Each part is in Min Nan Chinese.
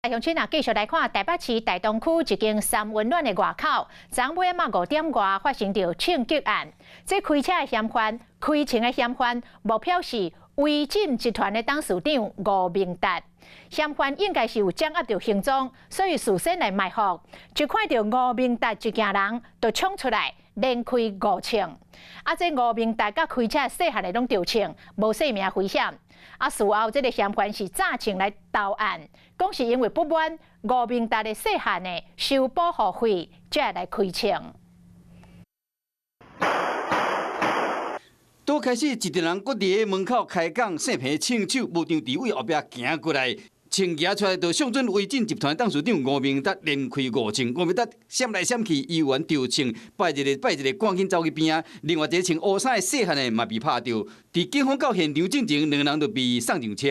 鄉親啊，繼續來看台北市大東區一間三溫暖的外口，昨尾仔5點外發生著槍擊案。這開車的嫌犯，開槍的嫌犯，目標是維進集團的董事長吳明達。嫌犯應該是有掌握著行蹤，所以事先來埋伏。一看著吳明達一行人，就衝出來連開五槍。啊，這吳明達佮開車細漢的攏著槍，無性命危險。啊，事後這个嫌犯是詐槍來投案，講是因為不滿吳明達的細漢的收保護費，才會來開槍。拄開始，一陣人閣佇門口開講，姓彭槍手無張佇位後壁行過來，槍舉出來就向準維進集團董事長吳明達連開五槍，吳明達閃來閃去，猶原著槍，拜一个拜一个，趕緊走去邊仔。另外一个穿烏衫的細漢的嘛被拍著，佇警方到現場進前，兩个人就被送上車。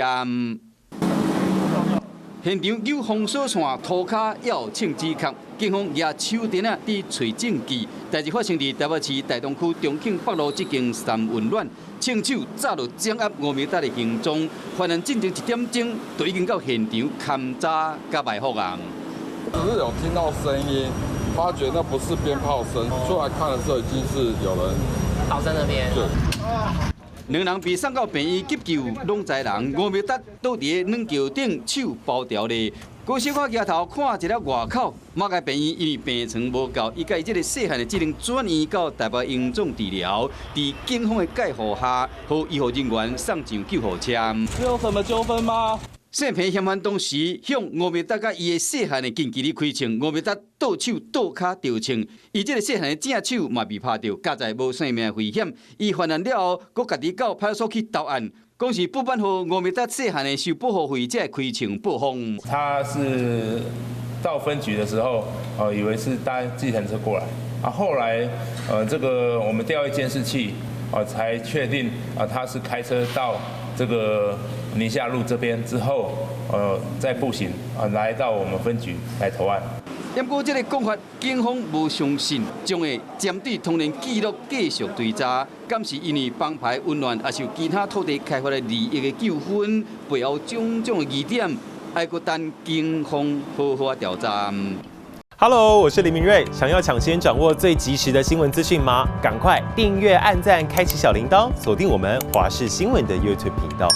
現場有封鎖線，塗跤猶有槍支殼，警方舉手電仔佇揣證據。代誌發生佇台北市大東區中慶北路這間三溫暖，槍手早就掌握吳明達的行蹤，犯案進前一點鐘就已經到現場勘查佮埋伏啊。只是有聽到聲音，發覺那不是鞭炮聲，出來看的時候已經是有人倒在那邊。對。兩人被送到病院急救，攏知人。吳明達倒佇個軟橋頂，手包牢咧。閣小可舉頭看一下外口，馬偕病院因為病床無夠，伊佮伊這个細漢的只能轉院到台北榮總治療。佇警方的介護下，予醫護人員送上救護車。是有什麼糾紛嗎？姓彭嫌犯當時向吳明達佮伊的細漢的近距離開槍，吳明達倒手倒跤著槍，伊這个細漢的正手嘛被拍著，佳哉無性命危險。伊犯案了後，閣家己到派出所去投案，講是不滿予吳明達細漢的收保護費，才會開槍報復。他是到分局的時候，以為是搭計程車過來，啊，後來，這個我們調閱監視器，才確定啊，他是開車到這個寧夏路這邊之後，再步行啊，來到我們分局來投案。不過這个講法，警方無相信，將會針對通聯記錄繼續追查，敢是因為幫派恩怨，抑是有其他土地開發的利益的糾紛，背後種種的疑點，愛閣等警方好好調查。 Hello，我是林明瑞，想要搶先掌握最及時的新聞資訊嗎？趕快訂閱、按讚、開啟小鈴鐺，鎖定我們華視新聞的 YouTube 頻道。